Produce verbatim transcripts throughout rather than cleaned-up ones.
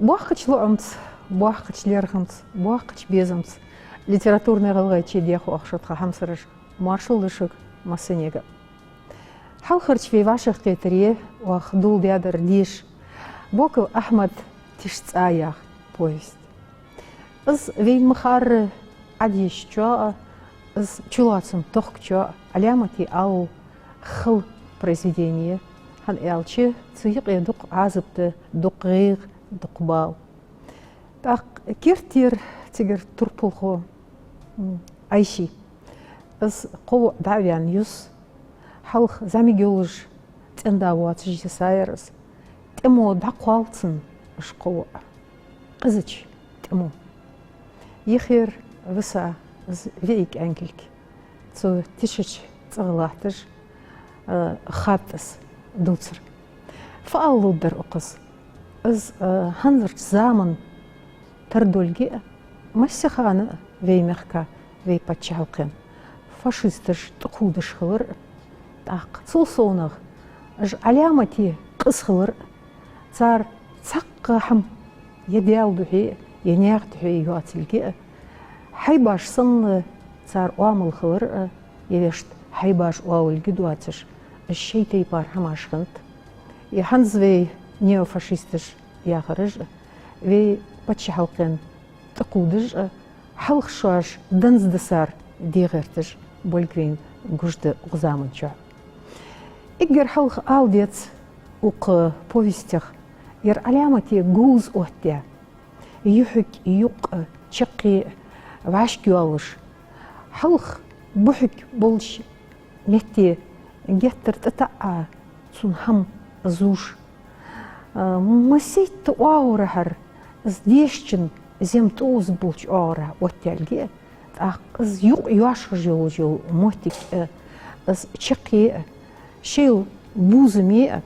Боккхача лоӀамца, боккхача лерхӀамца, боккхача безамца литературни гӀалгӀайче дех оаха шо, тха хьамсараш, моаршал да шуга массанега. Хьалхарча вай вӀашагӀкхетаре оаха доладаьдар деша Боков Ахьмада «Тиша цӀа» яха повесть. Из вайна ма харра Ӏодешачоа а, из чулоацам тохкачоа а Ӏаламате алал хала произведени я, хӀана аьлча цу юкъе дукха Ӏазап да, дукха гӀайгӀа, дукха бала. ТӀаккха керттера цигара турпалхо, м, Ӏайший. Из кхо воӀ дӀа а ваьнна юс, хьалха зӀамига йолаш цӀен-да воацаш йисаяр из. ТӀемо дӀакхолл цун уж кхо воӀ. Къизача тӀемо. Йихера виса из виӀий кӀаьнкилг цу тишача цӀагӀа латташ, э, хатта из дувцар. Фу ала лургдар укхаза? Из, э, хӀанзарча заман тардолга а, массе хана а вай мехка, вай паччахьалкхен фашисташ тӀакхувдаш хилар а, тӀаккха цул совнагӀа уж Ӏаламате къиза хилар а, цар цхьаккха хӀама е Даьла духьа, е наьха духьа йоацилга а, хьайбаш санна цар оамал хилар а, е вешта хьайбаш оалилга доацаш, уж шоай тайпара хӀамаш хиннад. Е хӀанз вай неофашисташ яхараш а, вай паччахьалкхен тӀакхувдаш а, хьалха шоаш данза дисар де гӀерташ болга вайна гуш да укх заман чухь. Эггара хьалха ала деза укх повестех, ер Ӏаламате говза оттадаь, юхьиг, юкъ, чаккхе вӀашка йоаллаш, хьалха бухьиг болча метте геттара тӀатаӀа цун хӀама зувш, а, массайтта оагӀорахьара из дешачун зем тӀаоза болча оагӀорахьа оттаялга а, тӀаккха из юкъ йоашхаш йолаш йола моттиг а, из чаккхе а, шоайла бувзаме а,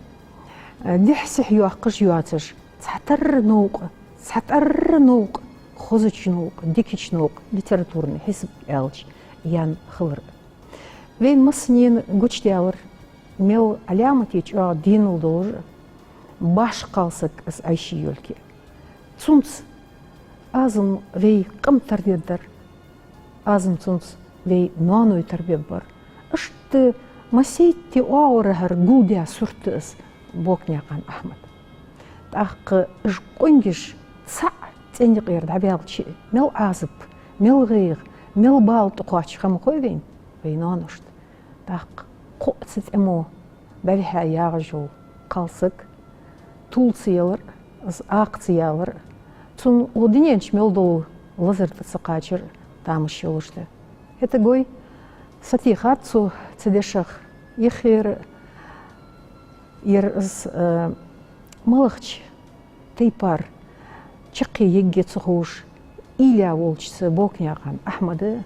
а, дехьа-сехьа йоаккхаш йоацаш, цхьатарра новкъа, цхьатарра новкъа, хозача новкъа, дикача новкъа, литературни хьисап аьлча, яьнна хилар. Вайна массанена гучадаьлар, мел Ӏаламате чӀоагӀа денал долаш а, башха кхалсаг из Ӏайший йолга. Цунца Ӏазам вай къам тардергдар, Ӏазам цунца вай ноаной тарбергбар. Иштта массайтта оагӀорахьара гулдаь сурт да из Бокнаькъан Ахьмада. ТӀаккха уж къонгаш цаӀ цӀен юкъера дӀабаьлча, мел Ӏазап, мел гӀайгӀа, мел бала тӀакхоач ха ма хой вайна, вай ноаношта. ТӀаккха кхоъ цу тӀемо дӀавихьа ягӀаш йола кхалсаг тувла ца елар а, из акха ца ялар а, цунна укх дунен чу мел дола лазар тӀа ца кхачар а тамаш йолаш да. ХӀаьта гой, сатийхад цо цу дешах, йиххера ер из, э, малагӀча тайпара чаккхе ергья ца ховш, уйла волча цу Бокнаькъан Ахьмада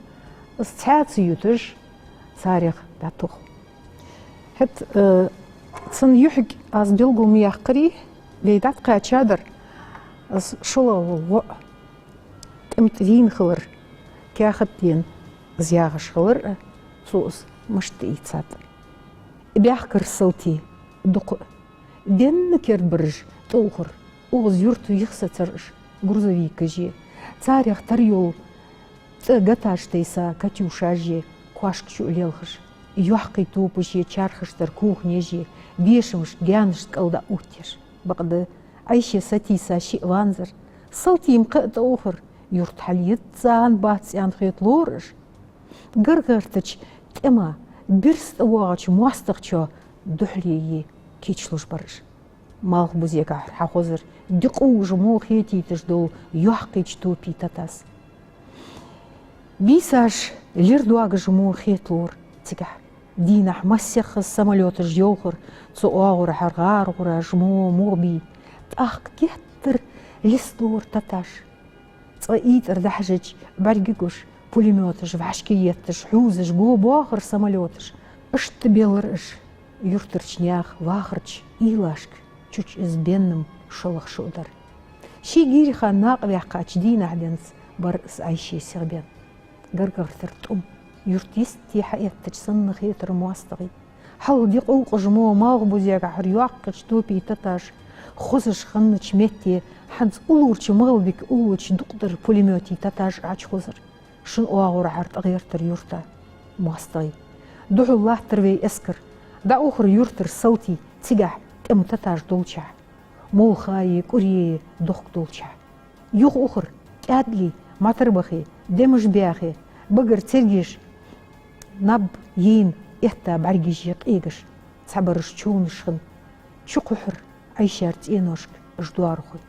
из цхьаь ца юташ, царех дӀатох. ХӀаьта, э, цун юхьиг аз белгал ма яьккхарий, вай дӀатӀакхаьчадар, из шоллагӀа вола воӀ тӀем тӀа вийна хилар, каьхат дена из ягӀаш хилар а, цо из мишта ийцад. Баьхкар салтий дукха а, денна керда бараш тӀаухар, укхаза юрта йихсацар уж грузовикаши, царех тара йола цӀа гаташ тайса катюшаши, кошка чу а лелхаш, йоккхий топаши, чархаш тара кухнеши, бешамашта, гаьнашта кӀал дӀаоттаеш. Бакъда Ӏайше сатийса шиъ ванзар, салтий-м кхы а тӀаухар, юрта хьалъеза цӀагӀа бац аьнна хеталора уж. ГаргагӀертача тӀема бирса тӀавоагӀача моастагӀчоа духьале е кийчлуш бар уж. Малхбузегахьара хьахозар дикъу жмо хетийташ дола йоккхийча топий татас. Бийсаш лир доагаш жмо хеталора цигахь. Дийнахьа массехк самолёташ йовхар цу оагӀорахьара гӀаргӀура жмо мугӀ бий. ТӀаккха геттара листалора таташ. ЦӀа итӀара дӀахьежача, бӀаргагуш, пулемёташ вӀашка етташ, хьувзаш, го боахар самолёташ. Иштта белар уж юртарча наьха вахарча уйлашка, чуча из бенна-м шоллагӀа шу дар. Ший гирихан накъаваьккхача дийнахьа денз бар из Ӏайше сихбенна. ГаргагӀертара тӀум юрта йисте хьаэттача санна хетар моастагӀий. Хьалха дикъу къужмо малхбузегахьара йоккхача топий таташ, Хозаш хиннача метте хӀанз уллорча МагӀалбика уллача дукъдар пулемётий таташ Ӏочухозар. Шин оагӀорахьара тӀагӀертар юрта моастагӀий. Духьал латтар вай эскар. ДӀаухар юртара салтий, цигахь тӀема таташ долчахь, молхаи кӀуреи дохк долчахь. Юха ухар кӀаьдлий, матар бахе, демаш баьхе, багара цергеш наб йийна этта бӀаргаш е къегаш. Цхьабараш човнаш хинна чукхухьар Ӏайшера цӀеношка уж доархой.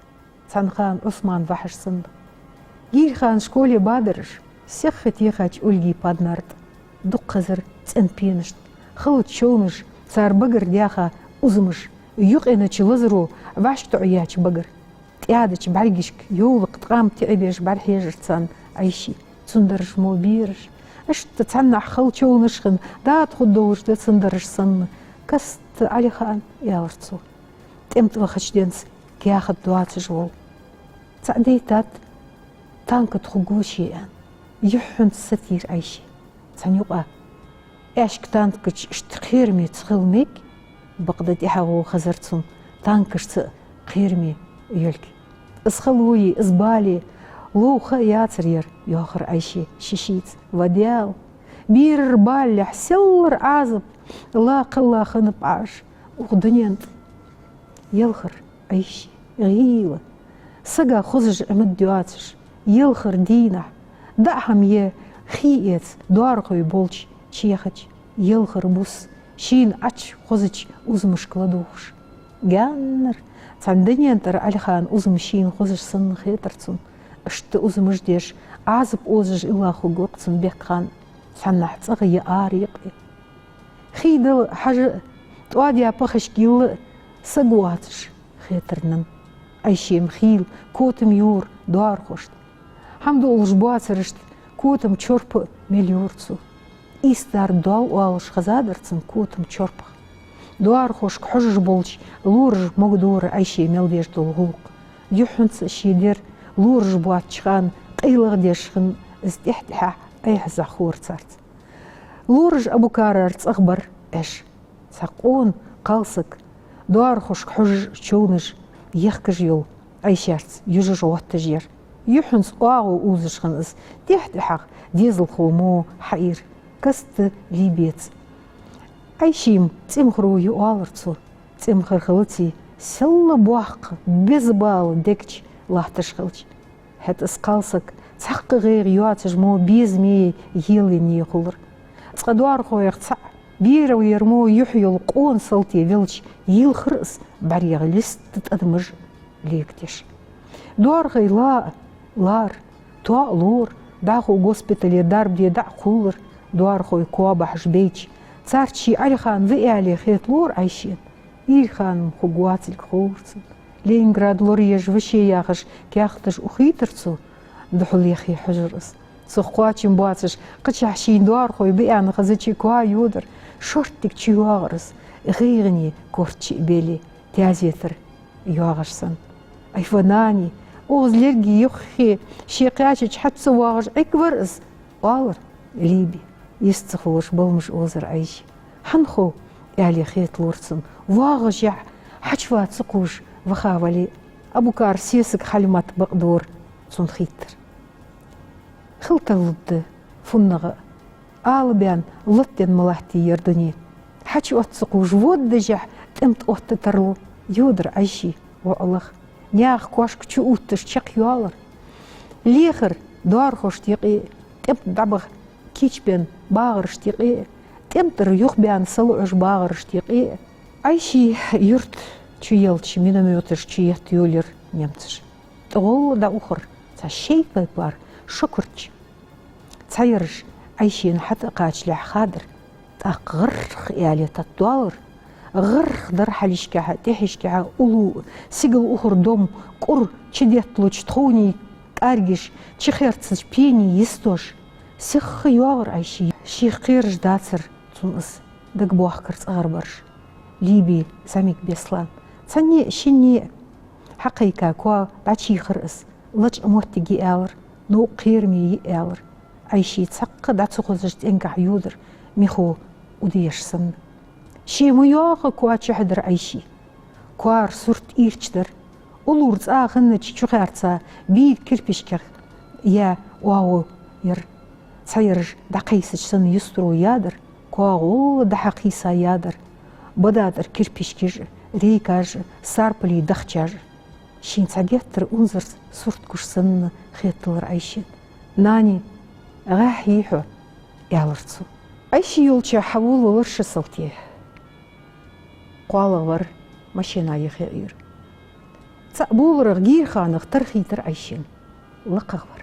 Цхьан хана Ӏусман вахьаш санна. Гирхана школе бадараш сехха техача Ольгий паднар тӀа. Дукха хазар цӀен пенашта, халача човнаш, цар багара даьха узамаш, юкъенача лазаро вӀашка тоӀаяьча багара. ТӀаьдача бӀаргашка йовлакха ткъам тиӀабеш бӀарахьежар царна Ӏайший. Цун дараш мо бераш. Иштта цхьаннахьа хала човнаш хинна, дада хургдолаш да цун дараш санна. Каста Ӏалихана, аьлар цо. ТӀема тӀа вахача денца каьхат доацаш вола. ЦаӀ дайтад, танка тӀа хургва ше, аьнна. Юххьанца сатийра Ӏайший. Цхьан юкъа аьшка танкаш иштта кхераме ца хила мег, бакъда тӀехьагӀо хазар цунна танкашца кхераме йолга. Из халои, из балеи лов ха яцар ер, йоахар Ӏайше ший-шийца. Ва Даьла, берара баллехь селлара Ӏазап ла кхелла хиннаб Ӏа уж укх дунен тӀа. Елхар Ӏайше, гӀийла, сага хозаш Ӏимад доацаш, елхар дийнахьа, даа хӀама е хий эца доархой болча чехача, елхар бус шийна Ӏочу хозача узамашка ладувгӀаш. Гаьннара цхьан дунен тӀара Ӏалихана узам шийна хозаш санна хетар цунна. Иштта узамаш деш, Ӏазап озаш илла хургва-кх цунна бехк хана, цхьаннахьа цӀагӀа е ара йикъе. Хий дала хьажа а, тӀоадаь пахашка йилла а саг воацаш хетар нанна. Ӏайше-м хийла котам йора доархошта. ХӀама дуалуш боацарашта котам чорпа а мел йора цо. Ийс дар доал оалаш хезадар цунна котам чорпах. Доархошка хьожаш болча лораша могадора Ӏайше мел деш дола гӀулакх. Юххьанца а ше дер лораш боацача хана къайлагӀа деш хинна, из тӀехь-тӀехьа айхьазахора царца. Лораш Абукарара цӀагӀа бар Ӏеш. Цхьа къона кхалсаг доархошка хьожаш човнаш ехкаш йола Ӏайшерца южаш гӀотташ яр. Юххьанца оагӀув узаш хинна из, тӀехь-тӀехьагӀа дезалхо мо хьаийра, каста Либеца. Ӏайше-м цӀимхаро я, оалар цо. ЦӀимхар хилаций, селла боккха, беза бала дегача латташ хилча. ХӀаьта из кхалсаг цхьаккха гӀайгӀа йоацаш мо безаме елаенна хулар. Цкъа доархоех цаӀ, берал яр мо юхь йола къона салте велча, йилхар из бӀарегӀа листа тӀадамаш легадеш. Доархой ла а лар, тоа а лора, дӀахо госпитале дарба де дӀа а кхоллар, доархой коа бахьаш бейча, царца ше Ӏалихана ва аьле хеталора Ӏайшена. Гирхана-м хургвацилга ховра цунна. Ленинград лораеш ва ше яхаш каьхаташ ухийтар цо, духьал яхе хьожар из. Цох кхоачам боацаш, кхычахьа шийна доархой ба аьнна хезача коа йодар, шорттига чуйоагӀар из, гӀайгӀане корта чу а беле, таьзетара йоагӀаш санна. Ай, ва нани, укхаза лерге юххе ше кхаьчача хьа ца воагӀаш Ӏергвар из, оалар Либи, йист ца хулаш баламаш озар Ӏайше. ХӀана хов, аьле хеталора цунна, воагӀашехь хьачува ца кхувш ваха вале а. Абукара сесаг Хьалимат бакъдора цунна хийттар. Хила тарлургда фуннагӀа а, ала баьнна лотденна ма латтий ер дуне. Хьачуотта ца кхувш воддашехь тӀема тӀа отта тарлу, йодар Ӏайше воӀ лаха. Наьха кошка чу увтташ чакхйоалар. Лехар доархошта юкъе а, тӀема тӀа дӀабаха кийчбенна багӀарашта юкъе а, тӀема тӀара юхабаьнна салоӀаш багӀарашта юкъе а. Ӏайше юрта чуелча, миномёташ чуетта йолаяр немцаша. ТӀагӀолла дӀаухар цхьа шей пайпар шо курча. Цхьаяраш Ӏайшена хьатӀа а кхачалехь хадар, тӀаккха гӀаррх аьле тата доалар. ГӀаррх дар хьалхашкахьа, тӀехьашкахьа уллув а, сигала ухар дом, кӀур чудетталуча тховний кӀаргаш, чухерцача пенний йистош. Сихха йоагӀар Ӏайше, шийх кхераш дацар цунна из, дагабоахкар цӀагӀарбараш. Либи, зӀамига Беслан. Цхьанне а, шинне а хьакхайка коа дӀачийхар из, лачкъа моттиг я аьлар, новкъа кхераме я аьлар. Ӏайше цхьаккха дӀа ца хозаш цӀенгахьа йодар, михо удеш санна. Ше ма йоагӀа, коа чухьадар Ӏайше. Коара сурт ийрча дар. Уллув цӀа хиннача чухаьрца бийна кирпишкех яь оагӀув яр. Цхьаераш дӀакхайсача санна юстаро ядар, коагӀа гӀолла дӀа-хьа кхийса ядар. Бада тӀара кирпишкаш а, рейкаш а, сарпалий дахчаш а. Шийна цхьа геттара унзара сурт гуш санна хеталар Ӏайшена. «Нани, гӀахьий хьо», — аьлар цо. Ӏайше йолча хьаволавелар ши салте. КхоалагӀвар машина юхе Ӏийра. ЦаӀ боларах Гирханах тар хийтар Ӏайшена. ЛакхагӀвар.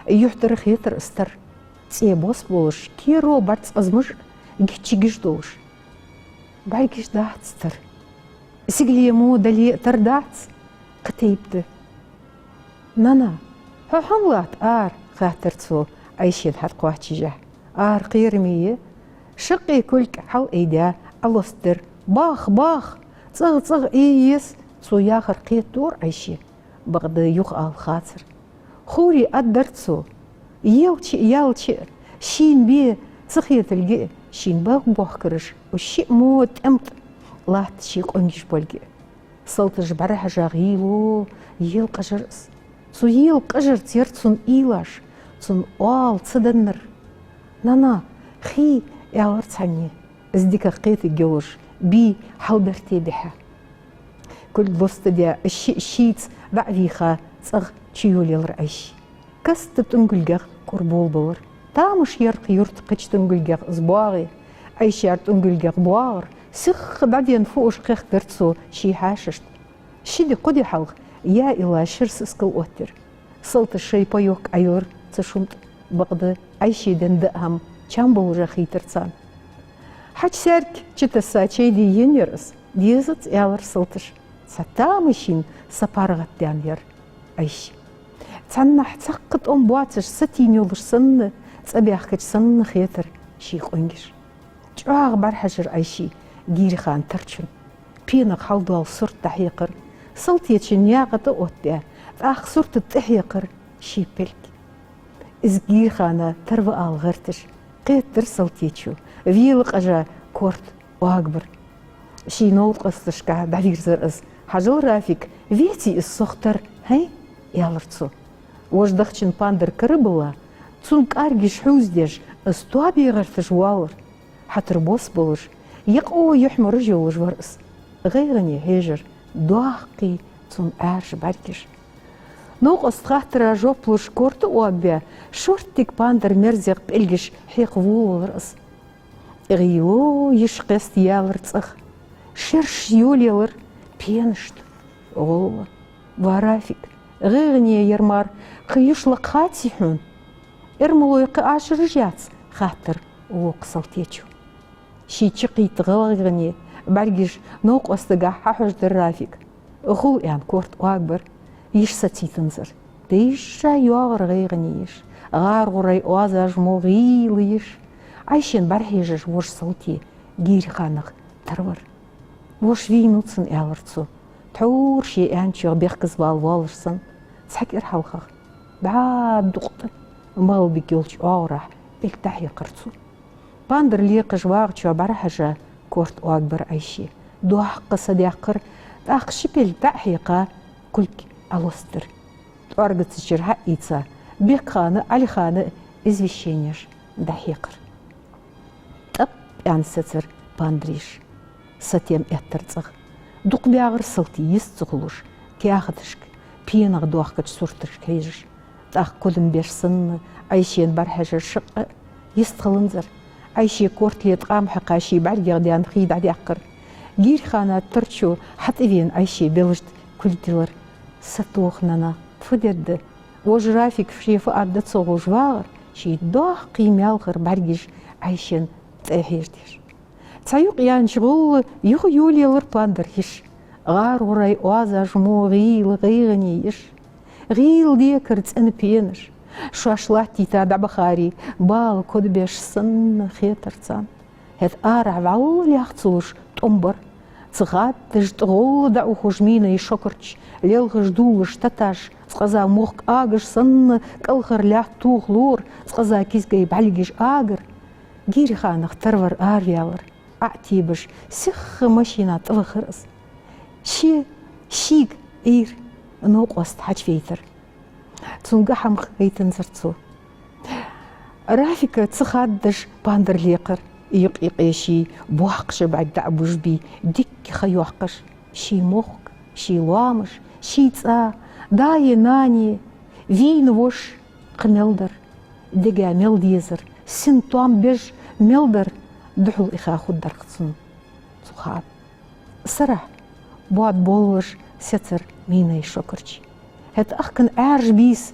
Юхьтара хетар из тар. ЦӀе бос болаш, керо бӀарг цкъазмаш а, гиччигаш долаш. БӀаргаш дац тара. Сигале мо дале а тара дац, кхы тайпа да. «Нана, хьо хӀана латт ара?» — хаьттар цо Ӏайшена хьатӀакхоачашехь. Ара кхераме я. Шаккхе кулг хьалъайдаь, Ӏолоацар. «Бах, бах! ЦӀагӀа, цӀагӀа, Ӏе еза!» — цо яхар кхетадора Ӏайше. Бакъда юха ала хацар. Хури аддар цо. Елча а, ялча а, шийна бе ца хеталга а, шийна бакъ боахкараш, уж шиъ мо тӀем тӀа латт ший къонгаш болга а. Салташа бӀарахьежа гӀийло ела къажар из. Цу ела къажарца яр цун уйлаш, цун оал ца даннар. «Нана, хий», — аьлар цхьанне, из дикагӀа кхетаргйолаш, бий хьалберте бихьа. Кулг лостадаь, шиъ шийца дӀа а вийха, цӀагӀа чуйолаелар Ӏайше. Каста тӀунгилгах кӀур болабелар. Тамаш яр-кх юрта кхыча тӀунгилгах из боагӀе. Ӏайшера тӀунгилгах боагӀар сихха дӀаденна фуаш кхехкар цо ший хьаьшашта. Ши ди-кхо ди хьалха яа йилла шира сискал оттаяр. Салташа шоай паёк Ӏойиллар цу шун тӀа, бакъда Ӏайше денна даа хӀама чам болаш хийтар царна. Хьача саьрг чутесса чай де енаяр из. «Дезац», — аьлар салташа. Цхьа тамашийна сапаргӀатдаьнна яр Ӏайше. Цхьаннахьа цхьаккха тӀом боацаш сатийна йолаш санна, цӀабаьхкача санна хетар ший къонгаш. ЧӀоагӀа бӀарахьежар Ӏайше Гирхана тарчун. Пенах хьалдола сурт дӀахьекхар, салтечун наькъа тӀа оттадаь, тӀаккха сурта тӀехьекхар ший пелг. Из Гирхана тар ва ала гӀерташ, кхетадар салтечо, вела къажа корта оагабар. Ший новкъосташка дӀавийрзар из. «Хьажал, Рафик, веций из сох тар, хӀай?» — аьлар цо. Вож дахчан пандар кара а баьлла, цун кӀаргаш хьувзадеш, из тоабе гӀерташ воаллар. Хьатар бос болаш, йокъо юхьмараш йолаш вар из. ГӀайгӀане хьежар доккхий цун Ӏаьржа бӀаргаш. Новкъоста хаттара жоп луш корта оагабаь, шорттига пандар мерзех пӀелгаш хьекха волавелар из. ГӀийло йиш кхеста яьлар цӀагӀа. Шераш йолаелар пенашта гӀолла. «Ва, Рафик, гӀайгӀане яр мара, кхы йиш лакхаций хьона? Эрмалой кхы ашараш яц?» — хаьттар вокха салтечо. Ший чаккхе гӀайгӀане бӀаргаш новкъостагахьа хьахьожадар Рафик. «Хул», — аьнна, корта оагабар, йиш сацайтанзар. Дайша йоагӀар гӀайгӀане йиш, гӀаргӀурай оазаш мо гӀийла йиш. Ӏайшена бӀарахьежаш вож салте Гирханах тар вар. «Воша вийнав цунна», — аьлар цо. Тхьовра ший аьнначох бехказа вала воаллаш санна, цхьа кӀира хьалхагӀа, бӀаь дукъ тӀа, малбиг йолча оагӀорахьа пӀелг дӀахьекхар цо. Пандар лекхаш вагӀачоа бӀарахьежа корта оагабар Ӏайше. Доккха са даьккхар, тӀаккха ши пӀелг дӀа а хьекха, кулг Ӏолоацар. ТӀоаргаца чура хьаийца, Бекхана а, Ӏалихана а извещенеш дӀахьекхар. ТӀап-тӀаьна сецар пандар йиш. Сатем эттар цӀагӀа. Дукха багӀар салте йист ца хулаш, каьхаташка, пенах доахкача сурташка хьежаш. ТӀаккха кудам беш санна, Ӏайшена бӀарахьежар шаккха а йистхиланзар. Ӏайше кортале ткъам хьекха, ший бӀаргех даьнна хий дӀадаьккхар. Гирхана тарчо хьатӀавена Ӏайше белажа тӀа кулг диллар. «Сатоха, нана, фу дергда? Вож Рафик ший фу аргда ца ховш вагӀар», — ший доккхий маьлхара бӀаргаш Ӏайшена тӀехьежадеш. Цхьа юкъ яьннача гӀолла юха йолаелар пандар йиш. ГӀаргӀурай оазаш мо гӀийла гӀайгӀане йиш. ГӀийла декар цӀена пенаш. Шоаш латтийта дӀабахаре, бала кодабеш санна хетар царна. ХӀаьта арахьа вӀалла лаьхца луш тӀом бар. Цу хаддажа тӀа гӀолла дӀаухаш минай шокарч, лелхаш дуллаш таташ, цкъаза мохк агаш санна кӀалхара лаьтта тоха лора, цкъаза кизгай бӀалгаш агар. Гирханах тар вар араваьлар. Ӏо а тебаш, сихха машина тӀавахар из. Ше шийга Ӏийра новкъост хьачувейтар. Цунга хӀама хайтанзар цо. Рафика ца хаддаш пандар лекхар, юкъ-юкъе ший боккхача бӀарг дӀа а бужабий, дикка ха йоаккхаш, ший мохк, ший лоамаш, ший цӀа, даи нанеи, вийна воша кхы мел дар, дега мел дезар, син тоам беш мел дар, духьал иха хургдар-кх цунна цу хана. Сарахьа боад боллаш сецар Минай шокарча. ХӀаьта ахкан Ӏаьржа бийса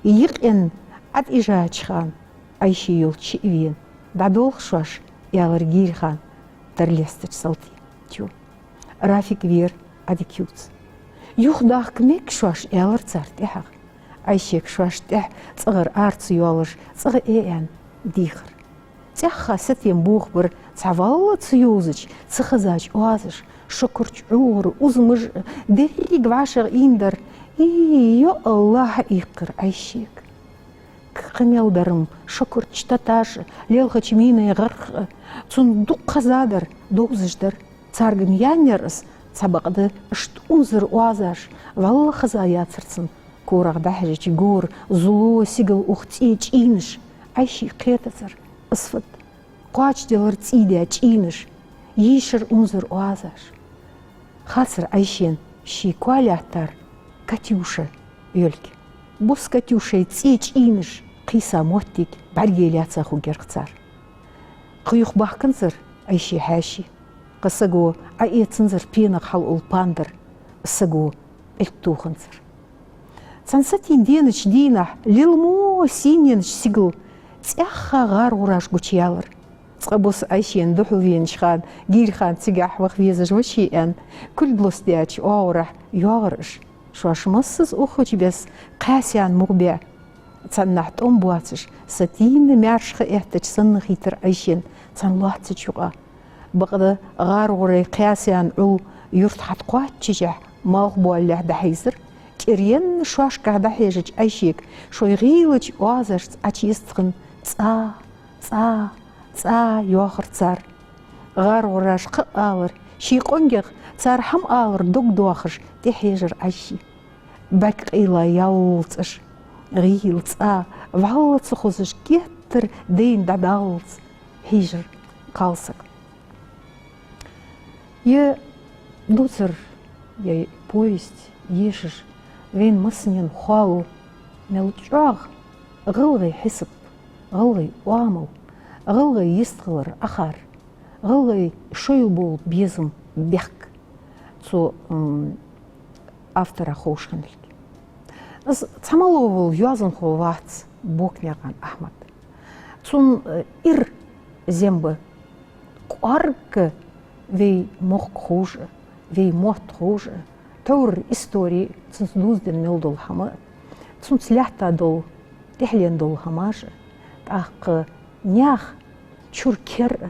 йикъен ӀотӀаижача хана, Ӏайше йолча шиъ вена, дӀадолх шоаш, аьлар Гирхана тарлестача салте чу. Рафик вера Ӏадика ювца. Юхадахка мег шоаш, аьлар цар тӀехьагӀа. Ӏайшега шоаш тӀехьа цӀагӀара ара ца йоалаш, цӀагӀа э аьнна дийхар. ЦӀаьхха сатем бохабар цхьа вӀалла ца йовзача, ца хазача оазаша, шокарча Ӏугара узамаш а, деррига вӀашагӀа ийнадар. И, йо АллахӀ, хьаийккхар Ӏайшега. Кхы мел дар-м шокарча таташ а, лелхача Минай гӀарх а, цунна дукха хазадар довзаш дар. Царга-м яьннаяр из, цхьабакъда иштта унзара оазаш, вӀалла хаза яцар цунна, корах дӀахьежача гора зуло сигала ух цӀе чӀийнаш, Ӏайше кхетацар из фуд. Кхоачаделар цӀий даь чӀийнаш, йийшар унзара оазаш. Хацар Ӏайшена ший коа лаьттар Катюша йолга. Бус Катюшай цӀе чӀийнаш кхийса моттиг бӀаргеи лаьца хургьяр-кх цар. Кхы юхабахканзар Ӏайше хьаьший. Кхы саго Ӏоэцанзар пенах хьалъул пандар, саго пӀелг тоханзар. Цхьан сатийна денача дийнахьа лила мо сийнаенача сигала цӀаьхха гӀаргӀураш гучаяьлар. Цкъа бус Ӏайшена духьал венача хана Гирхана цигахьа ваха везаш ва ше аьнна, кулг лостадаьча оагӀорахьа йоагӀар уж. Шоаш массаза ухача беса кхаьсаьнна мугӀ баь, цхьаннахьа тӀом боацаш, сатийна маьрша ха эттача санна хийтар Ӏайшена цхьан лоацача юкъа. Бакъда гӀаргӀурай кхаьсаьнна Ӏул юрта хьатӀакхоачачахьа малхбоалалехьа дӀахьийзар, кӀира енна шоашкахьа дӀахьежача Ӏайшега шоай гӀийлача оазашца Ӏочуэстхинна цӀа, цӀа, цӀа йоахар цар. ГӀаргӀураш кхы а алар, ший къонгех цар хӀама алар дог доахаш тӀехьежар Ӏайше. БӀарг къайла яллалца уж, гӀийла цӀа вӀалла ца хозаш, геттара дайна дӀадаллалца хьийжар кхалсаг. Е дувцар, е повесть ешаш вайна массанена хоалу мел чӀоагӀа гӀалгӀай хьисап, гӀалгӀай оамал, гӀалгӀай йистхилар, ахар, гӀалгӀай шоайла бола безам, бехк цу, м, автора ховш хинналга. Из цхьа мало вола йоазонхо вац Бокнаькъан Ахьмад. Цун, э, ир зем ба. КӀоарга вай мохк ховш а, вай мотт ховш а, тхьовра истори, цунца дувзаденна мел дола хӀама а, цунца лаьтта дола, тӀехьленна дола хӀамаш а, тӀаккха наьха чура кер а,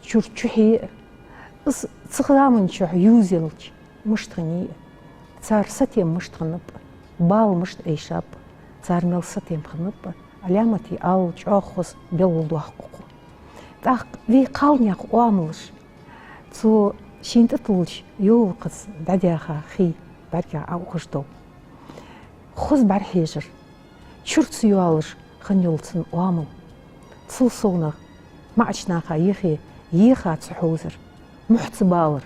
чура чухье а, из цу заман чухь ювзаелча мишта хиннай а, цар сатем мишта хиннаб а, бала мишта айшаб а, цар мел сатем хиннаб а, Ӏаламате ала чӀоагӀа хоза белгалдоаккх укхо. ТӀаккха вай кхалнаьха оамалаш, цу шийна тӀатуллача йовлакхаца дӀадаьха хий бӀаргех Ӏоухаш дола. Хоза бӀарахьежар, чура ца йоалаш хинна йола цун оамал. Цул совгӀа маӀача наха ехе, еха ца хьовзар, мухь ца балар,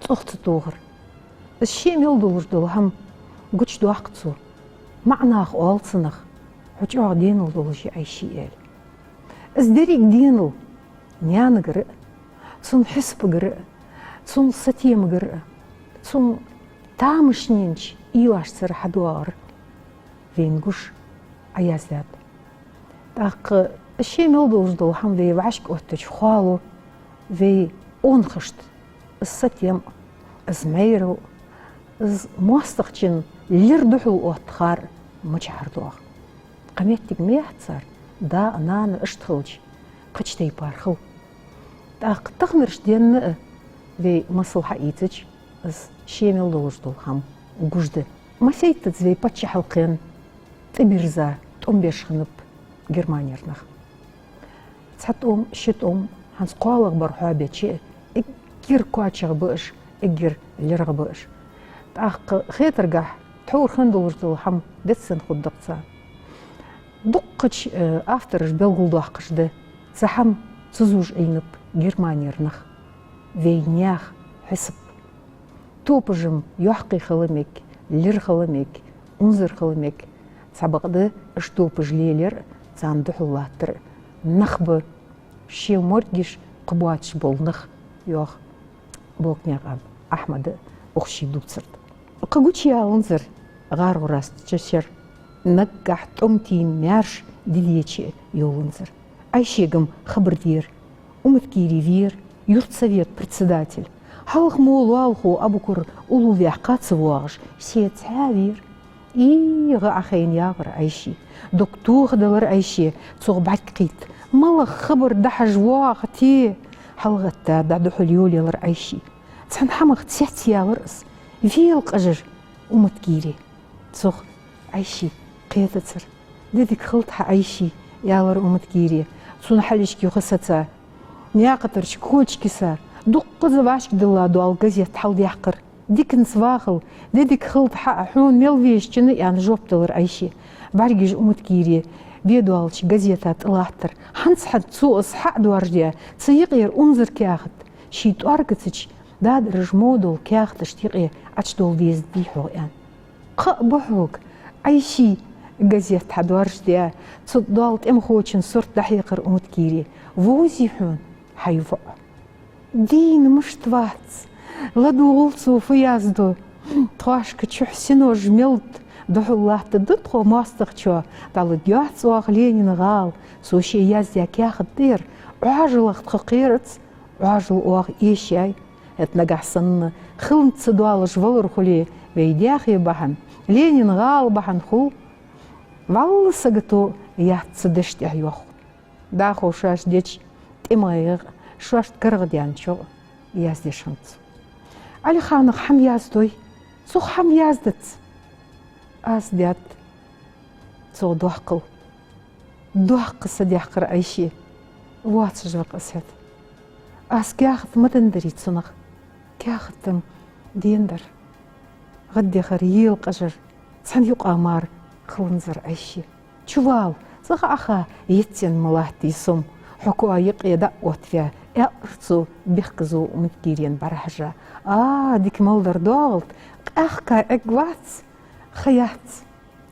цӀогӀа ца тохар. Из ше мел долаш дола хӀама гучадоаккх цо. МаӀа наха оал цунах: «Хьо чӀоагӀа денал долаш я, Ӏайше», — аьле. Из деррига денал наьнагара а, цун хьисапагара а, цун сатемагара а, цун тамашийнача уйлашцара хьадоагӀар вайна гуш Ӏояздаьд. ТӀаккха ше мел долаш дола хӀама вай вӀашка оттача хоалу вай къонахашта из сатем а, из майрал а, из моастагӀчун лир духьал отта хар а мичахьара доагӀа. Кхы моттиг ма яц цар, да а, нана а иштта хилча, кхыча тайпара хул. ТӀаккха таханарча денна а вай масал хьаийцача, из ше мел долаш дола хӀама гуш да. Масийттаза вай паччахьалкхен тӀабирза тӀом беш хиннаб Германера нах. Цхьа тӀом, ши тӀом, хӀанз кхоалагӀбар хьоабеча а, эггара коачагӀа ба уж, эггара лерхӀа ба уж. ТӀаккха хетаргахьа, тхьовра хинна долаш дола хӀама деццан хургда-кх царна. Дуккхача, э, автораша белгалдоаккхаш да цхьа хӀама: цу зуж Ӏийнаб Германера нах. Вай наьха хьисап. Топаш-м йоккхий хила мег, лерхӀа хила мег, унзара хила мег. Цхьабакъда, уж топаш лелаяр а, царна духьал латтар а нах ба, шоай моргаш кхоачаш бола нах, йоах Болкнаькъан Ахьмада укх ший дувцар тӀа. Кхы гучаяланзар гӀаргӀураста чашер, наггахьа тӀом-тийна маьрша дидече йоланзар. Ӏайшега-м хабар дера. Уматкири вера, юртсовета председатель. Хьалха мо лоалахо Абукар уллув ваьккха ца воагӀаш, се цхьаь вера. ИгӀа Ӏохайна ягӀар Ӏайше. Дог тохадалар Ӏайше, цох бӀарг кхийтта. МалагӀа хабар дахьаш воагӀа те? ХьалгӀатта дӀадухьал йолаелар Ӏайше. Цхьан хӀамах цецъялар из. Вела къажар Уматкири. Цох Ӏайше кхетацар. «Де дика хилда хьа, Ӏайше», — аьлар Уматкире. Цун хьалхашка юха саца, наькъа тӀарча кочкиса, дуккхаза вӀашкадилла дола газет хьалдаьккхар. «Диканца вахал, де дика хилда хьа, хьона мел везачунна», — аьнна, жоп делар Ӏайше. БӀаргаш Уматкире бе доаллача газета тӀа латтар. ХӀанз-хӀанз цо из хьа а доаржадаь, цу юкъера унзара каьхат, ший тӀоаргацача дадараш мо дола каьхаташта юкъе Ӏочудовла дезадий хьогӀ, аьнна. «Кхаъ ба хьога, Ӏайше», — газет хьадоаржадаь, цу тӀа дола тӀемахочун сурт дӀахьекхар Уматкире. «Вовзий хьона хьай воӀ?» «Дийна мишта вац? ЛадувгӀал цо фу яздо. Тхоашка чухь синош мел да, духьал латтаргда тхо моастагӀчоа. ДӀалургйоац оаха Ленина гӀала. Цо ше яздаь каьхат да ер. Ӏоажалах тхо кхерац, Ӏоажал оаха эшаяьй. ХӀаьта нагахьа санна хиланца ца доалаш валар хуле, вай даьхе бахьан, Ленина гӀала бахьан хул. Валлахӏи, сагото яц цу деша тӀехьа йоахху». ДӀахо шоаш деча тӀемагӀа, шоашта карагӀдаьнначох яздеш хиннад цо. «Ӏалиханах хӀама яздой, цох хӀама яздац». Аз даьд цох доаккхал. Доаккха садаьккхар Ӏайше. «Воацаш ва-кх из хӀаьта. Аз каьхат ма деннадарий цунах. Каьхат-м деннадар». ГӀаддахар, ела къажар, цхьан юкъа мара хиланзар Ӏайше. «Чувала, цӀагӀа Ӏоха, еццен ма латтий со-м. Хьо коа юкъе дӀа а оттаваь», — аьлар цо, бехказло Уматкирена бӀарахьежа. «А, дика мел дар доагӀалда, къаьхка Ӏергвац, ха яц».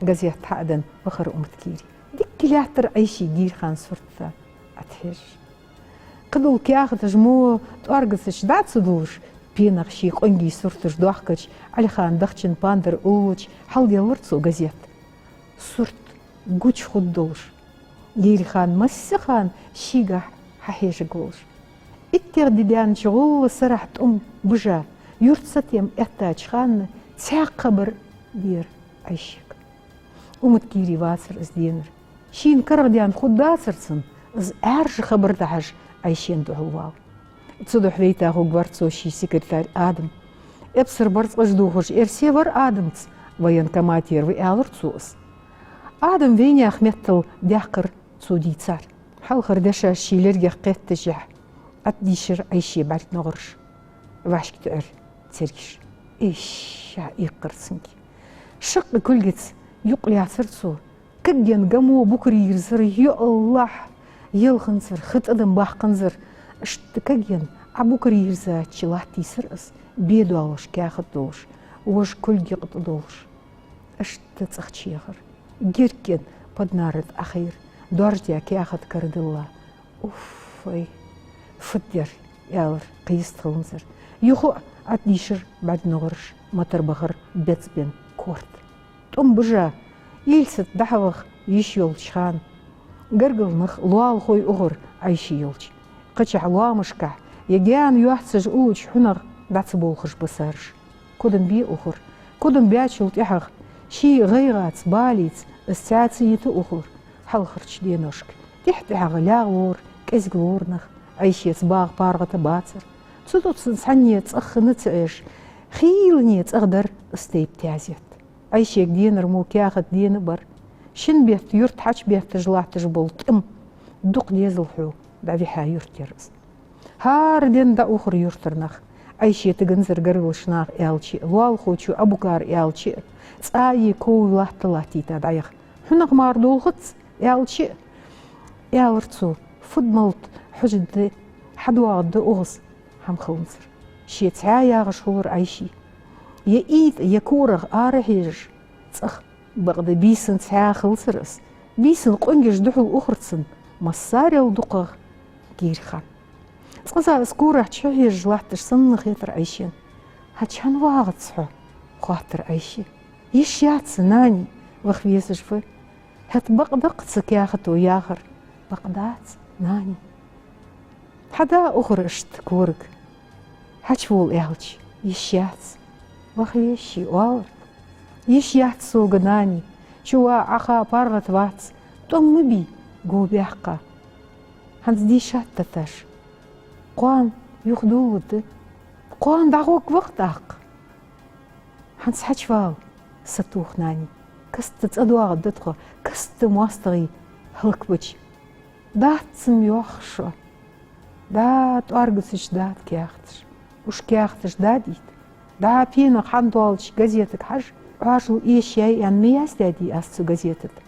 Газет хьа а денна, вахар Уматкири. Дикка лаьттар Ӏайше Гирхана сурта тӀа Ӏотхьежаш. Кхыдола каьхаташ мо тӀоаргацача дӀа а ца дуллаш, пенах ший къонгий сурташ доахкача, Ӏалихана дахчан пандар уллача хьалделлар цо газет. Сурт гуча хургдолаш, Гирхана массехана шийгахьа хьахьежаргволаш. ИттегӀа ди даьннача гӀолла сарахьа тӀом бижа, юртсовет тӀем эттача хана цхьаькха хабар дера Ӏайшега. Уматкири вацар из денар. Шийна карагӀдаьнна хургдацар цунна из Ӏаьржа хабар дахьаш Ӏайшена духьал вала. Цудухьа вайта гӀоргвар цо ший секретарь Адам. Эпсар барзкъаш дувхаш, эрсий вар Адамца, военкоматера ва, аьлар цо из. Адам вайнаьха меттала даьккхар цо дийцар. Хьалхара дешаш ший лергех кхетташехь, Ӏотдийшар Ӏайше бӀаргногӀараш, вӀашкатоӀар цергаш. Эш, ша иккхар цунга. Шаккха кулгаца юкъ лаьцар цо. Кагъен гамо букарийрзар, йоаллахь, елханзар, хи тӀадам баккханзар. Иштта кагъен Ӏобукарийрзача латтийсар из, бе доаллаш каьхат долаш, вож кулг юкъа тӀа долаш. Иштта цӀагӀа чуяхар. Геркена поднара тӀа Ӏохайра, доаржадаь каьхат карадилла. «Уф, ай, фу дар», — аьлар кхы йистхиланзар. Юха а Ӏотдийшар бӀаргногӀараш, матар бахар бецбенна корта. ТӀом бижа, Ильцат дӀахьаваха йиш йолча хана, гаргара нах, лоалахой ухар Ӏайше йолча. Кхычахьа лоамашкахьа, е гаьна йоаццаш уллача хьунагӀа дӀа ца болхаш бисараш. Кодам бе ухар. Кодам баьчул тӀехьагӀа ший гӀайгӀаца, балийца из цаьца йита ухар. Хьалхарча деношка тӀехь-тӀехьагӀа лаьгӀа лора, кӀезига лора нах, Ӏайшеца багӀа паргӀата бацар. Цу тӀа цунна цхьанне цӀагӀа хинна ца Ӏеш, хийлане цӀагӀа дар из тайпа тезет. Ӏайшега денар мо каьхат дена а бар. Шин бетта юрта хьачубетташ латташ бола тӀем дукха дезалхо дӀавихьа юрта яр из. ХӀара ден дӀаухар юртара нах. Ӏайше тиганзар гаргарча наха аьлча, лоалахочо Абукара аьлча, цӀа е ков латта латтийта дӀаяха. Хьунагӏа мара долхац аьлча, аьлар цо, фуд малт хьожаргда, хьадоагӏаргда укхаза хӏама хиланзар. Ше цхьаь ягӏаш хулар Ӏайше. Е ийта, е корах арахьежаш, цӏагӏа бакъда бийсан цхьаь хилсар из. Бийсан къонгаш духьал ухар цунна, массарел дукхагӏа Гирихан. Цкъаза из корах чухьежаш латташ санна хетар Ӏайшена. «Хьача хӏана вагӏац хьо?» — хоаттар Ӏайше. «Йиш яц, нани, ваха везаш ва». «ХӀаьта бакъ да-кх цу каьхато яхар?» «Бакъ дац, нани». «Хьада ухар иштта корага. Хьачувола аьлча, йиш яц?» «Ваха веза ше», — оалар. «Йиш яц сога, нани. Чувала Ӏаха паргӏата вац, тӏом ма бий, го баьккха. ХӀанз дийшад таташ. Кхоана юха доладу. Кхоана дӏагӏоргва-кх тӏаккха». «ХӀанз хьачувала, сатоха, нани. Каста цӏадоагӏаргда тхо, каста моастагӏий хӏалакбича». «Дац-м, йоах, шо. Дӏа тӏоаргацача дада каьхаташ. Уж каьхаташ дӏадийта. Дӏа пенах хьадоалача газетага хьажа, Ӏоажал эшаяьй аьнна ма яздаьдий аз цу газета тӏа?»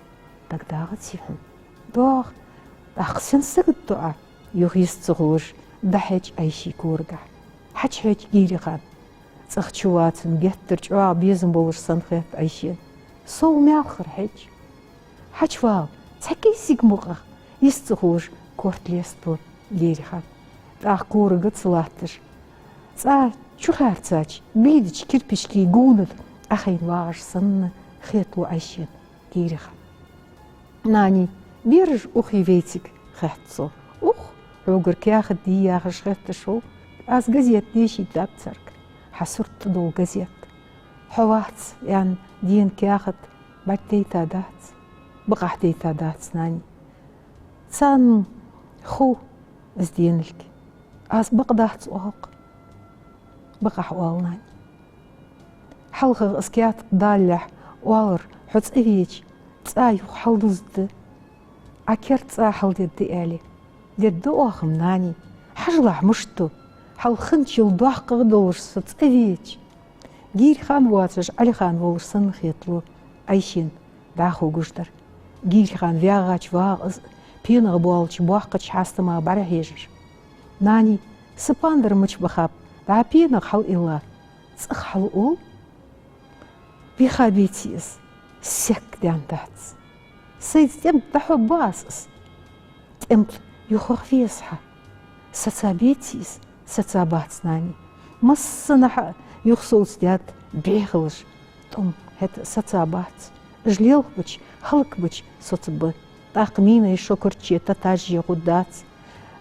«Дагадоагӏаций хьона?» «ДоагӀа». «Тӏаккха сенна сагот ду Ӏа?» Юха йист ца хулаш дӏахьеж Ӏайше корагахьа. Хьачухьеж Гирихан. Цӏагӏа чувацар геттара чӏоагӏа безам болаш санна хет Ӏайшена. Сов маьлхара хьеж. «Хьачувала, цхьа кӏезига мукъагӏа», — йист ца хулаш корта леста Гирихан. Тӏаккха корага ца латташ, цӏа чухаьрцача, бийдача кирпишкий гуна тӏа Ӏохайна вагӏаш санна хет Ӏайшена Гирихан. «Нани, бераш ухий вайцига?» — хоатт цо. «Ух, хьогара каьхат дий яхаш хетташ хул. Аз газета дешийтаб царга. Хьа сурт тӏа дола газета. Хьо вац аьнна дена каьхат бӏаргадайта дац, бакъахьа дайта дац, нани. Царна хов из денилга. Аз бакъ дац оал-кх». «Бакъахьа оал, нани. Хьалхагӏа из каьхат даллалехь оалар, хьо цӏавеча, цӏа юха хьалдузаргда, Ӏа керда цӏа хьалдергда аьле. Дергда оаха-м, нани. Хьажалахь, мишта ду. Хьалха хинначул доккхагӏа долаш со цӏавеча». Гирихан воацаш Ӏалихан волаш санна хет Ӏайшена. Дӏахо гуш дар. Гирихан ваьгӏача вагӏа из, пенах боалача боккхача хьастамах бӏарахьежаш. «Нани, са пандар мича бахаб, дӏа пенах хьалъилла, цӏагӏа хьалъул. Биха беций из, сехк даьннадац. Сайца тӏем тӏа дӏахьоргба аз из». «ТӀем тӏа юха ваха веза хьо. Саца беций из?» «Саца бац, нани. Массанахьа юхасовцадаьд бӏехалаш. ТӀом хӏета саца бац. Уж лелхабича, хӏалакбича соцаргба. Тӏаккха минай шо карче татажже гӏоргдац.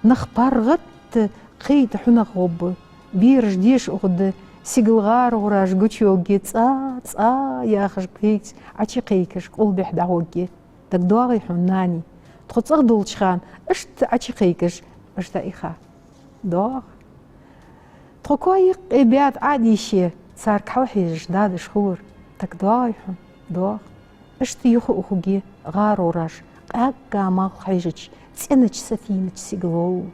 Нах паргӏата кхайта хьунагӏа гӏоргба. Бераш деша ухаргда, сигала гӏар-гӏураш гучайоагӏе, цӏа, цӏа яхаш квайца Ӏочукхайкаш къулбехьа дӏагӏоргья. ДагадоагӀий хьона, нани, тхо цӀагӀа долча хана иштта Ӏочукхайкаш уж дӀаиха? ДоагӀа. Тхо коа юкъе баьда Ӏодийше, царга хьалхьежаш дадаш хулар. ДагадоагӀий хьона? ДоагӀа. Иштта юха ухаргья гӀар-гӀураш, къаьгга малх хьежача, цӀенача сатийнача сигалол.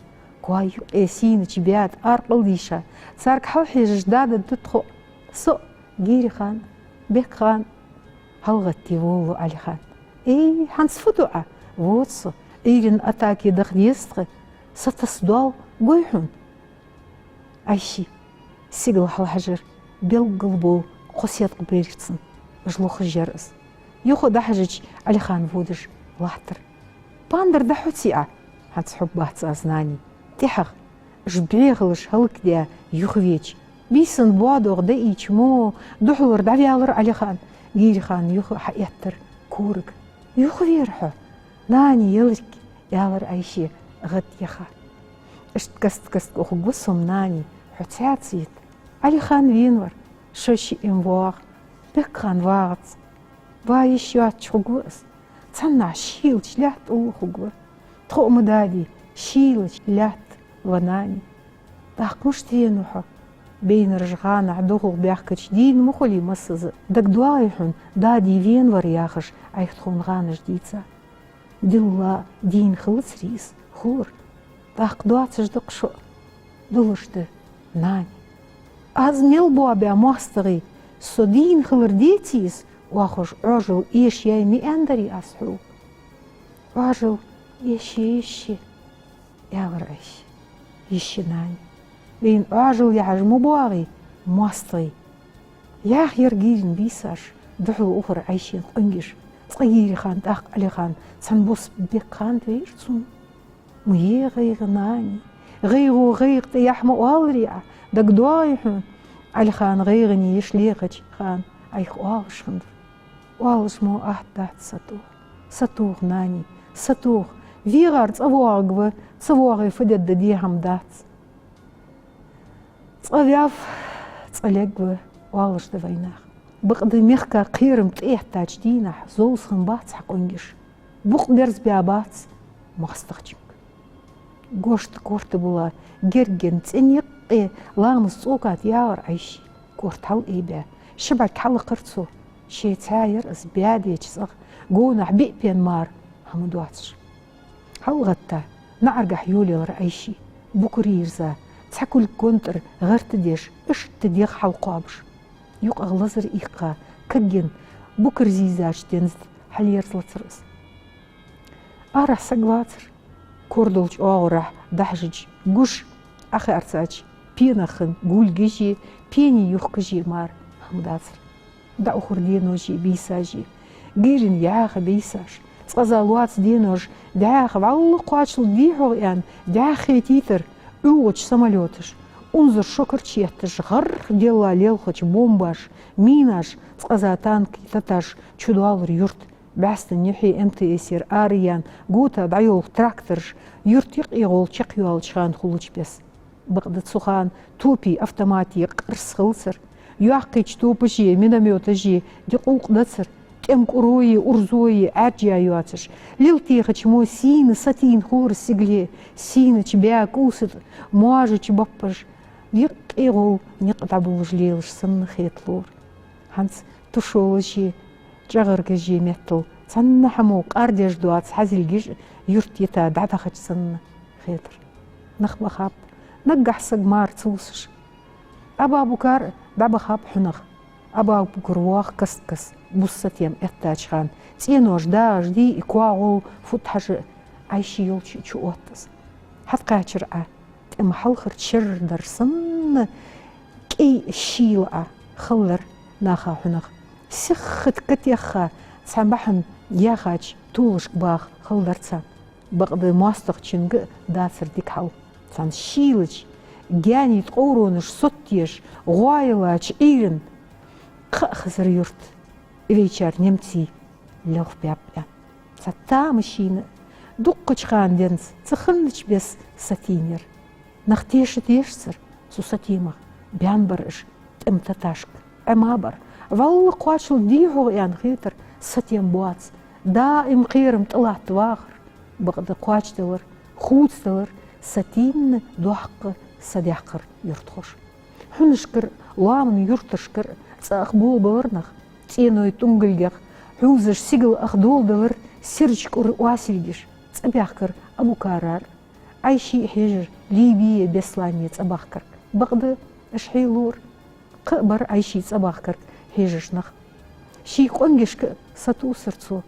Коа юкъе сийнача баьда аркъал дийша, царга хьалхьежаш дададда тхо. Со а, Гирихан а, Бекхан а, хьалгӀатте волалу Ӏалихан. Эй, хӀанз фу ду Ӏа? Вода со, Ӏуйрийна атаке даха деза тха. Сатасса доал гой хьона? Ӏайши, сигала хьалхьажар белггала бола кхо седкъа бер цун. Уж лохаш яр из. Юха дӀахьежача, Ӏалихан водаш латтар. Пандар дӀахьоций Ӏа? ХӀанз хьо бац аз, нани. ТӀехьагӀа, уж бӀехалаш хӀалакдаь юхавеча, бийсан боадогӀа даийча мо, духьалара дӀаваьлар Ӏалихан. Гирихан юха хьаэттар корага. Юхавера хьо, нани, ялриг, аьлар Ӏайше гӀад яха. Иштта каст-каста ухаргва со-м, нани, хьо цхьаьца йита. Ӏалихан венавар, шоай шиъ-м воагӀа, Бекхан вагӀац. Ва йиш йоацаш хургва из. Цхьаннахьа шийлача лаьтта уллув хургва. Тхо а ма дадий шийлача лаьтта, ва нани. ТӀаккха мишта венав хьо? Бейнараш гӀанахьа духьалбаьхкача дийна ма хулий массаза. ДагадоагӀий хьона, дади венавар яхаш Ӏайха тхона гӀанаш дийца? Дилла дийна хилацарий из? Хулар. ТӀаккха доацаш да-кх шо а. Долаш да, нани. Аз мел боабаь моастагӀий, со дийна хилар деций из, оахаш Ӏоажал эшаяьй ма аьннадарий аз хьога? Ӏоажал эшае йиш я, аьлар Ӏайше. Йиш я, нани. Вайна Ӏоажал яхьаш ма боагӀий моастагӀий. Яха яр гийрина бийсаш, духьал ухар Ӏайшен къонгаш. Цкъа Гирихан, тӀаккха Ӏалихан, цхьан бус бекханта вайра цунна. Ма е гӀайгӀа, нани, гӀайгӀо гӀайгӀа тӀа яхь ма оаларий Ӏа, дагадоагӀий хьона, Ӏалихан гӀайгӀане йиш лекхача хана Ӏайха оалаш хиннар. Оалаш мо атта дац сатоха. Сатоха, нани, сатоха. ВегӀар цӀа воагӀаргва, ца воагӀе фу дергда, дехьа-м дац. Цкъа ваьв, цкъа лергва, оалаш да вай наха. Бакъда мехка кхерам тӀаэттача дийнахьа зовза хиннабац хьа къонгаш. Букъ берзабаьбац моастагӀчунга. Гошта корта була герга цӀен юкъе ламаз цӀокат яхар Ӏайше. Корта хьалъайбаь, ши бӀарг хьалакхар цо. Ше цхьаь яр из баьдеча цӀагӀа, гонахьа биъ пен мара хӀама доацаш. ХьалгӀатта, наӀаргахьа йолаелар Ӏайше, букар йийрза, цхьа кулг гонтӀара гӀерта деш, иштта дегӀ хьалкхоабаш. ЮкъагӀа лазар иккха, кагйен, букар зийзача денз хьалъерзлацар из. Арахьа саг вацар. Кор долча оагӀорахьа дӀахьежача гуш Ӏохаьрцача пенах хинна гулгаши, пени юхкаши мара хӀама дацар. ДӀаухар деноши бийсаши, гийрина яха бийсаш, цкъаза лоаца денош дӀаьха, вӀалла кхоачал дий хьогӀ аьнна, дӀаьха хетийтар Ӏугача самолёташ, унзара шо карча етташ, гӀарх делла лелхача бомбаш, минаш, цкъаза танкий таташ чудоалар юрта. БӀаьстан юхье МТС-ера араяьнна, гута дӀайолх трактораш, юрта юкъегӀолла чакхйоалача хана хулача беса. Бакъда цу хана топи автомати къарс хилацар, йоккхийча топаши миномёташи дикъувкъ дацар, тӀем кӀурои урзои Ӏаьржа йоацаш, лила техача мо сийна сатийна хулар сигале, сийнача баь кӀувса тӀа моажача баппаш юкъегӀолла никъ дӀабуллаш лелаш санна хеталора. ХӀанз тушолаши чӀагӀаргаши меттала цхьанна хӀамо къардеш доаца хьазилгаш юрта йита дӀадахача санна хетар. Нах бахаб, наггахьа саг мара ца лусаш. Абабукар дӀабахаб хьунагӀа. Абабукар воагӀа каст-каста, бус сатем эттача хана, цӀенош дагӀаш дий, и коагӀул фуд хьажа, Ӏайше йолча чу оттас. Хьалкхаьчар Ӏа, тӀема хьалхарча шерра дар санна, кӀай шийла Ӏа хилар наха хьунагӀа. Сихха катехха, цхьа бахьан яхача толашка багӀа хила дар царна. Бакъда моастагӀчунга дацар дика хьал. Цхьан шийлача гаьний ткъовронаш соттаеш гӀойлача Ӏуйран кхаъ хазар юрта, вайчар немций лелхабаьб аьнна. Цхьа тамашийна, дуккхача хана денз ца хиннача беса сатийнаяр. Нах теша тешацар цу сатемах, баьннабар уж тӀема таташка, Ӏема бар. ВӀалла кхоачал дий хьогӀ аьнна хетар сатем боаца, даим кхерам тӀалатта вахар, бакъда кхоачадалар, хувцадалар сатийнна доккха садаьккхар юртахоша. Хьунашкара, лоаман юрташкара цӀа аха болабалар нах, цӀеной тӀунгалгех хьувзаш сигала аха доладалар сирача кӀура оасилгаш. ЦӀабаьхкар Абукарар, Ӏайший хьежар Либе, Беслане цӀабахкарг. Бакъда уж хьелора. Кхаъ бар Ӏайший цӀабахкарг хьежаш нах. Ший къонгашка сатувсар цо.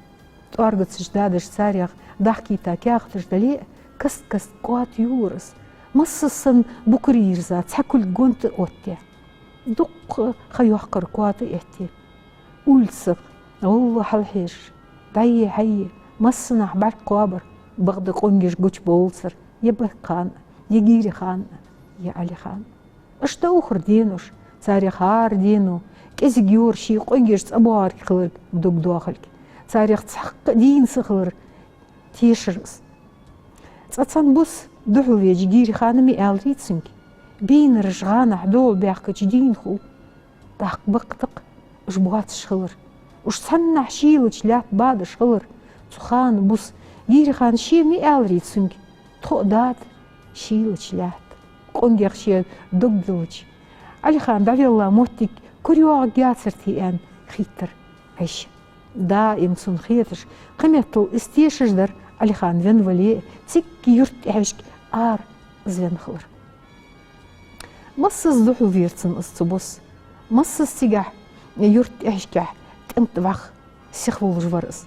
ТӀоаргацаш дадаш царех дахкийта каьхаташ дале а, каст-каста кӀоата юллар из. Массаза санна букар йийрза, цхьа кулг гонтӀа оттаяь. Дуккха ха йоккхар кӀоата этте. Улицах гӀолла хьалхьежаш, дӀае-хьае, массанахьа бӀарг кхоабар, бакъда къонгаш гучабовлацар е Бекхан а, е Гирихан а, е Ӏалихан а. Иштта ухар денош, царех хӀара дено кӀезига йора ший къонгаш цӀабоагӀарг хиларг догдоахалга, царех цхьаккха дийна ца хилар тешар из. Цкъа цхьан бус духьал веча Гирихана ма аьларий цунга: «Бийнараш гӀанахьа дола баьхкача дийна хул». ТӀаккха бакъда-кх уж боацаш хилар. Уж цхьаннахьа шийлача лаьтта бадаш хилар. Цу хана бус Гирихана ше ма аьларий цунга: «Тхо а дада шийлача лаьтта». Къонгех ший дог диллача, Ӏалихан дӀавелла моттиг курйоагӀаргьяцар-те аьнна хийттар Ӏайше. Даим цунна хеташ, кхыметтел из тешаш дар Ӏалихан венна вале а, цига юрта тӀехьашка ара из венна хилар. Массаза духьал вера цунна из цу бус. Массаза цигахь юрта тӀехьашкахь тӀем тӀа вӀаха сиха волаш вар из.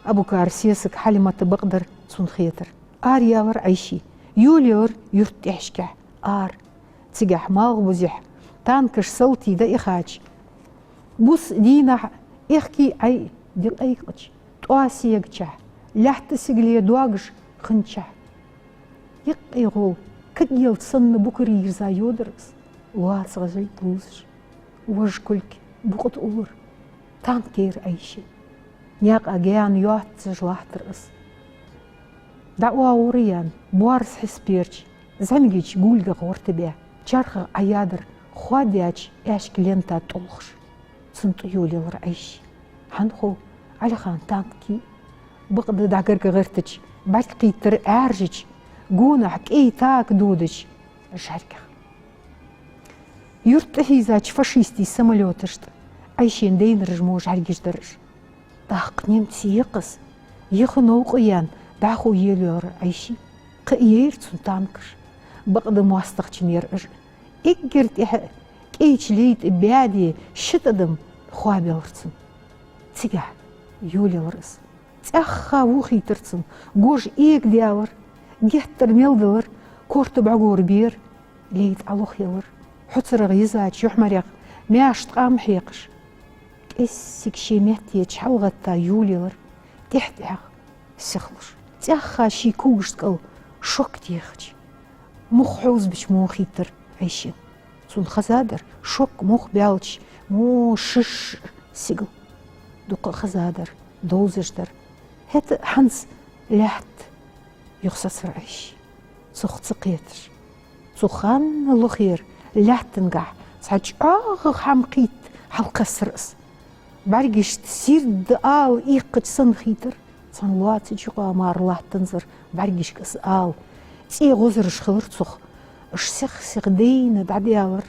Абукара сесаг Хьалимата бакъдар цунна хетар. Ара ялар Ӏайший, йолаелар юрта тӀехьашкахь ара. Цигахь малхбузехь танкаш салтий дӀаихача, бус дийнахьа эхкий Ӏай дикъайкъача, тӀоа сегачахь, лаьтта сигале догаш хинначахь, юкъе гӀолла кагъелча санна букар йийрза йодар из, лоацагӀа жайта лувзаш. Вож кулг букъа тӀа уллар танк яр Ӏайший. Наькъа гаьна йоаццаш латтар из. ДӀаоагӀора аьнна, боарза хьисапе, зӀамигача гулгах гӀорта баь, чархагӀа Ӏаядар хоадаьча аьшка лента тӀулхаш. Цунна тӀа йолаелар Ӏайший. Хьан хов, Ӏалихан танк кий, бакъда дӀагарга гӀертача, бӀарг кхийттар Ӏаьржача, гонахьа кӀай така додача жӀаргах. Юрта тӀахьийзача фашистий самолёташ тӀа Ӏайшен дайнараш мо жӀаргаш дар уж. ТӀаккха немций я-кх из, яха новкъа яьнна, дӀахо йолаелар Ӏайший. Кхы а яйра цунна танкаш, бакъда моастагӀчун яр уж. Эггара тӀехьа кӀайча лай тӀа баьде ши тӀадам хоабаьлар цунна. Цигахь йолаелар из. ЦӀаьхха вохийтар цунна, гож эгадаьлар, геттара мел далар, корта бӀаргагур бер, лай тӀа лохъялар, хьоцарагӀа йизача юхьмарех маьрша ткъам хьекхаш. КӀеззига ший меттера чӀоагӀа гӀатта йолаелар, тӀехь-тӀехьагӀа сихлуш. ЦӀаьхха ший когашта кӀал шок техача, мух хьовзабича мо хийттар Ӏайшийна. Цунна хезадар, шок мух баьлча мо шиш сигала. Дукха хезадар, довзаш дар. ХӀаьта хӀанз лаьтта юхасацар Ӏайший, цох ца кхеташ. Цу хана лохера лаьттангахь цхьа чӀоагӀа хӀама кхийтта хьалкхессар из. БӀаргашта сийрда ала иккхача санна хийтар, цхьан лоацача юкъа мара латтанзар бӀаргашка из ала. ЦӀе гӀозараш хилар цох, уж сих-сиха дайна дӀадаьлар,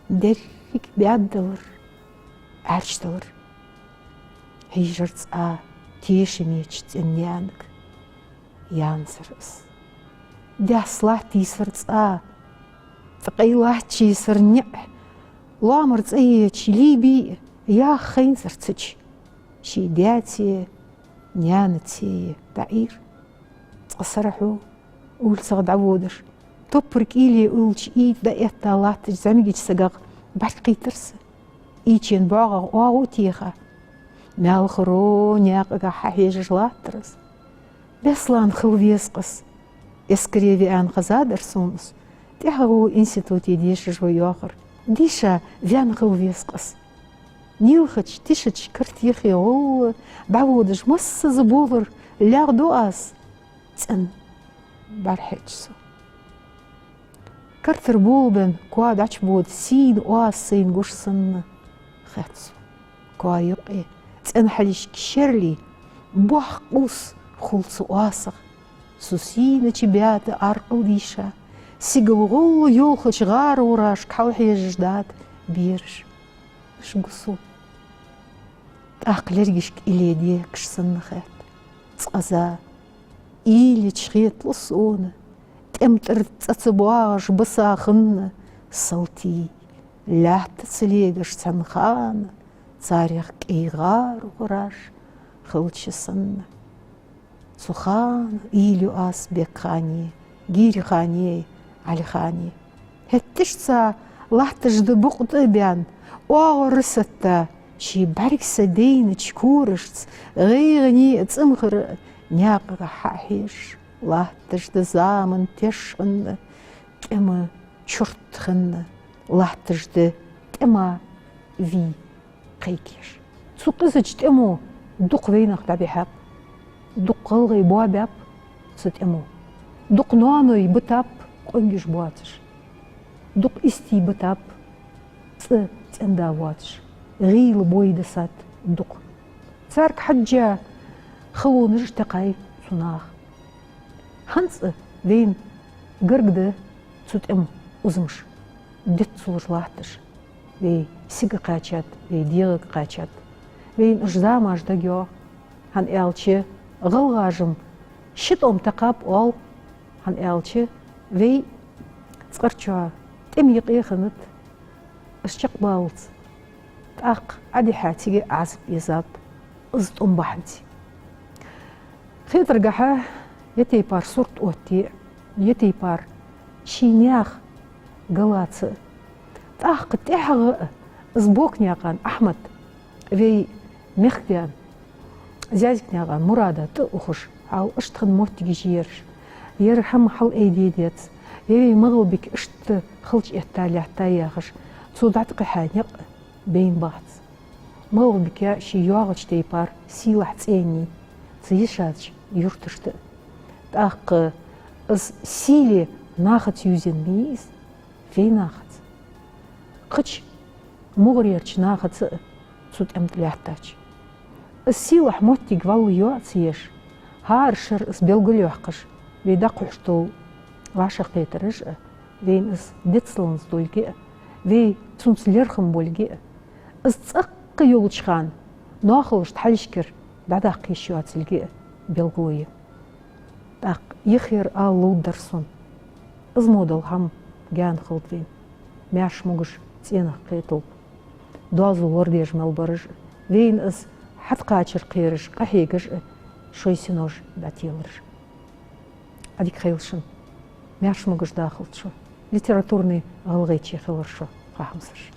деррига бӀаьддалар, Ӏаьрждалар. Хьежар цӀа тешамеча цӀен наьнага. Янзар из. Даьсса латта йисар цӀа, ткъе латтача йисар ниӀ, лоамара цӀа еча Либи яха хайнзар цу чу. Ший даьцеи наьнацеи дӀаийра. Цкъа сарахьо улицагӀа дӀаводаш, топпара кӀийле уллача ийда дӀаэтта латтача зӀамигача сагах бӀарг кхийттар са. Ийчен боагӀагӀа оагӀув теха, маьлхаро наькъагахьа хьежаш латтар из. Беслан хила веза-кх из. Эскаре веана хезадар сона из. ТӀехьагӀо институте дешаш ва йоахар. Дийша ваьнна хила веза-кх из. Нийлхача, тишача карта юхе гӀолла дӀаводаш массаза болар лаьгӀду аз, цӀен бӀарахьежача со. Картара болабенна коа дӀачубода сийна оаз сайна гуш санна хет сона. Коа юкъе цӀен хьалхашка шерли, бохк къувса хул цу оазах. Со сийнача баьта аркъал дийша, сигала гӀолла йолхача гӀаргӀурашка хьалхьежаш дада бераш. Уж гу сона. ТӀаккха лергашка иле дехкаш санна хет. Цкъаза уйла йича хеталу сона, тӀем тӀара цӀа ца боагӀаш баса хинна салтий, лаьтта ца легаш цхьан хана, царех кӀай гӀаргӀураш хилча санна. Цу хана уйла ю аз Бекханеи, Гириханеи, Ӏалиханеи. ХӀаьта тишца латташ да букъ тӀа а баьнна, оагӀора сатта, ший бӀаргса дайнача корашца гӀайгӀане а цӀимхара а наькъагахьа хьа а хьежаш, латташ да заман теш хинна, тӀема чурт хинна, латташ да тӀема вий кхайкаеш. Цу къизача тӀемо дукха вайнах дӀабихьаб, дукха гӀалгӀай боабаьб цу тӀемо. Дукха ноаной битаб къонгаш боацаш. Дукха истий битаб цӀа цӀенда воацаш. ГӀийла бой дисад дукха. Царга хьежжа халонаш а таьккхай цу наха. ХӀанз а вайна гарга да цу тӀема узамаш, диц ца луш латташ. Вай сига кхаьчад, вай дегӀага кхаьчад. Вайна уж замаш дагайоагӀа, хӀана аьлча гӀалгӀаша-м ши тӀом таьккхаб оал, хӀана аьлча вай цкъарчоа тӀема юкъе хиннад из чакхбаллалца. ТӀаккха Ӏадихьа цига Ӏазап эзаб из тӀом бахьанца. Хетаргахьа, ер тайпара сурт оттае, ер тайпара ший наьха галаца. ТӀаккха тӀехьагӀа а из Бокнаькъан Ахьмад вай мехкдаьна Зязикнаькъан Мурада тӀа ухаш, хьал иштта хинна моттигаш я ераш. Ер хӀама хьалъайде дезац, ер вай МагӀалбик иштта халча этта лаьтта яхаш, цо дӀатӀакхихьа никъ байна бац. МагӀалбика ший йоагӀача тайпара сийлахь цӀенний, цу йишача юрташта. ТӀаккха из сийле нахаца ювзаенна ма йий из, вай нахаца. Кхыча мугӀарерча нахаца а цу тӀема тӀа лаьттача. Из сийлахь моттиг вӀалла йоа ца еш, хӀара шера из белгалйоаккхаш, вай дӀакхухьаш дола вӀашагӀкхетараш а, вайна из дицланза долга а, вай цунца лерхӀам болга а, из цӀаккха йолча хана ноахалашта хьалхашкара дӀадаккха йиш йоацилга а белгало я. ТӀаккха юххера ала ловргдар сона: из мо дола хӀама гаьна хилда вайна. Маьрша, могаш, цӀенагӀа кхеталба. Доазол лорадеш мел бараш а, вайна из хьатӀакхачар кхераш, къахьегаш а, шоай синош дӀателараш а. Ӏадика хийла шун. Маьрша, могаш дахалда шо. Литературни ГӀалгӀайче хилар шо, хьамсараш.